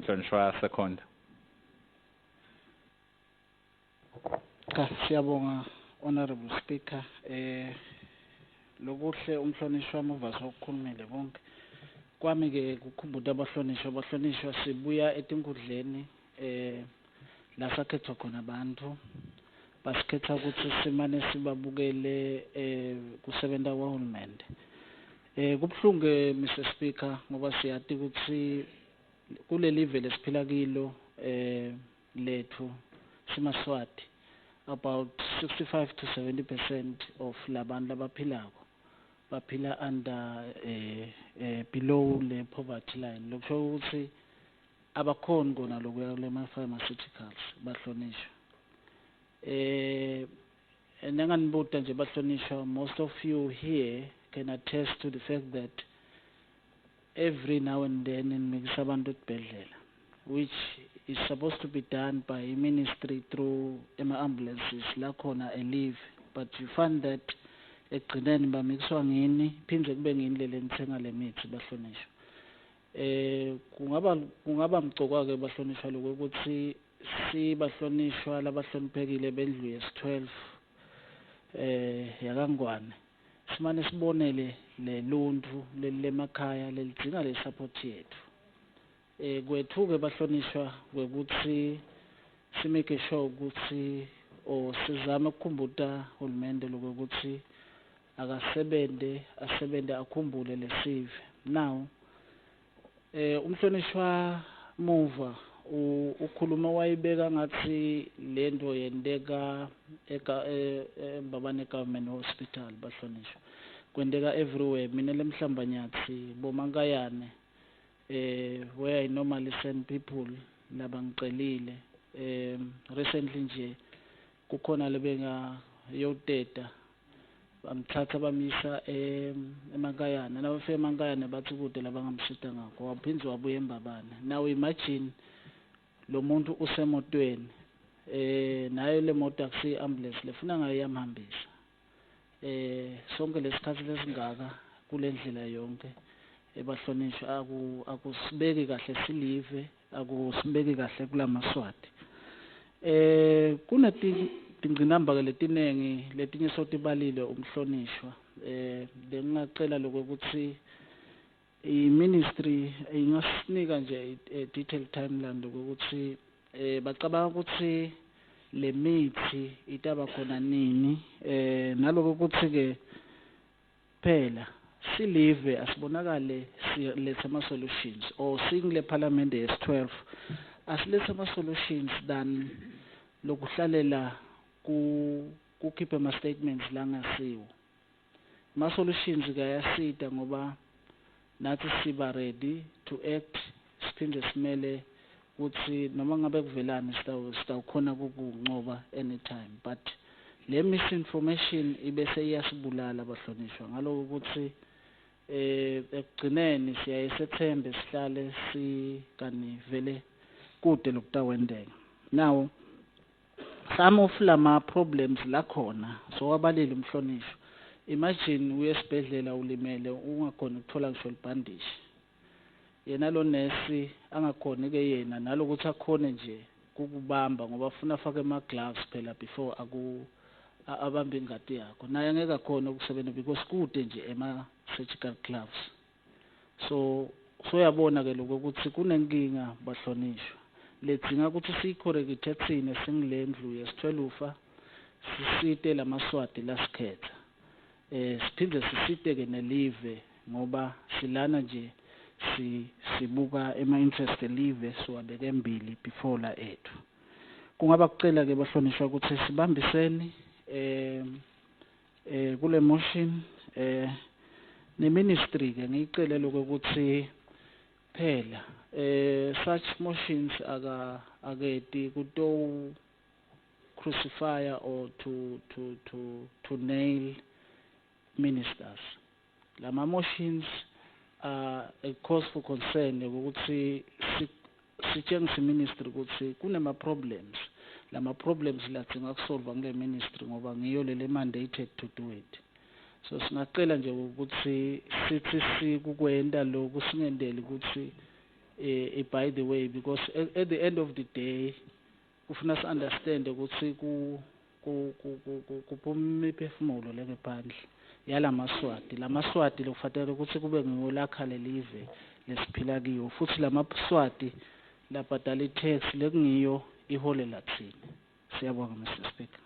Mhlonishwa Sekhonda. Cha, siyabonga, Honorable Speaker. Lokuhle umhlonishwa Muvasa ukukhulumile konke. Kwami ke kukhumbuta abahlonishwa sibuya etinkundleni la sakhethwa khona abantu. Basikhetha ukuthi simane sibabukele kusebenta kwahulumende. Kubuhlungu, Mr Speaker, ngoba siyati ukuthi kuleli lesiphila kilo lethu simaSwati, about 65 to 70% of labantu labaphilako baphila under below le poverty line. Lokusho ukuthi abakhoni kona lokuya kule ma pharmaceuticals, bahlonishwa. Nenganibuta nje, bahlonishwa, most of you here can attest to the fact that every now and then nimikisa abantu esibhedlela, which is supposed to be done by ministry through ema-ambulances la khona elive, but you find that ekugcineni bamikiswa ngini, phindze kube ngini lele nithenga le mithi, bahlonishwa. Kungaba mcoka ke, bahlonishwa, lokuthi sibahlonishwa labahloniphekile bendlu yesi-12 yakaNgwane simane sibonele leluntu leli lemakhaya lelidzinga le support yethu. Kwethu ke, bahlonishwa, kwekuthi simake sure ukuthi or sizame ukukhumbuta hulumende lokuthi akasebente, asebente, akhumbule lesive. Now umhlonishwa Muva ukhuluma wayibeka ngathi lento yenteka eMbabane Government Hospital. Bahlonishwa, kwenteka everywhere. Mina lemhlambanyathi bomankayane, where I normally send people labangicelile, recently nje kukhona lebenga yoteta, bamthatha bamisa eMankayane. Nabafika eMankayane bathi kude labangamsita ngakho, waphindze wabuya eMbabane. Now imagine lo muntu usemotweni, nayo le moto akusiyi ambulance lefuna ngayo iyamhambisa. Sonke lesikhathi lesingaka kulendlela yonke, ebahlonishwa, akusibeki kahle silive, akusibeki kahle kulamaSwati. Kuneti tingcinamba ke letinengi, letinye sotibalile umhlonishwa. Bengingacela lokuthi i-ministry ingasinika nje a detailed timeline lokuthi bacabanga ukuthi le mithi itaba khona nini, naloko kuthi ke phela silive asibonakale silethe ama solutions, or singile parliament yes12 asilethe ama solutions than lokuhlalela ku kukhipha ama statements langasiwo. Ama solutions kayasita ngoba nathi siba ready to act, siphinde simele ukuthi noma ngabe kuvelani sitawukhona kukuncoba anytime, but le misinformation ibese iyasibulala, bahlonishwa, ngaloko ukuthi ekugcineni siyaye sethembe, sihlale sikani vele kude lokutawenteka. Now some of lama problems la khona sowabalile umhlonishwa. Imagine uye esibhedlela ulimele, ungakhoni ukuthola ngisho libhandishi, yena lo nesi angakhoni ke yena nalokuthi akhone nje kukubamba ngoba afuna afake ama gloves phela before aku abambe ingati yakho, naye angeke akhone ukusebenza because kude nje ema surgical gloves. So soyabona ke lokho ukuthi kunenkinga, bahlonishwa, ledzinga ukuthi siyicorrecte thine singilendlu yesithwelufa, sisite lamaSwati lasikhetha, siphinde sisite ke nelive ngoba silana nje si sibuka ema interest elive siwabeke embili before la ethu. Kungaba kucela ke, bahlonishwa, ukuthi sibambiseni kule motion, ne ministry ke ngiyicele lokho ukuthi phela such motions aka aketi kuto crucify or to nail ministers. Lama motions are a cause for concern ukuthi sitshengise ministry ukuthi kunema problems, lama problems ladzinga kusolva ngule ministry ngoba ngiyo lele mandated to do it. So singacela nje ukuthi sithi sikukwenta lokhu singendeli ukuthi By the way, because at the end of the day kufuna si understand ukuthi ku kuphuma imiphefumulo lengephandle yalamaswati, lamaswati lokufanele ukuthi kube ngiwo lakha lelive lesiphila kiyo, futhi lamaswati labhadala i-tax lekungiyo iholela thina. Siyabonga, Mr Speaker.